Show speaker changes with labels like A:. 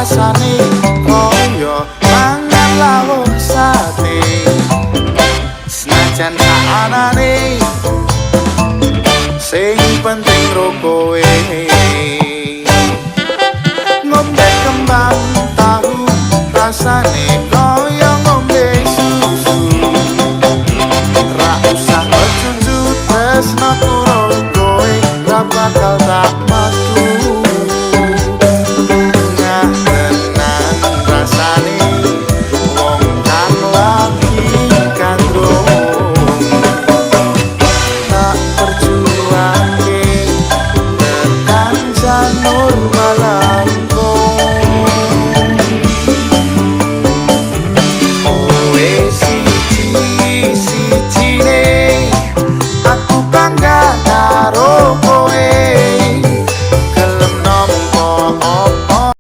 A: Rasane kaya mangan lawuh sate. Senajan saanane, sing penting ro kowe.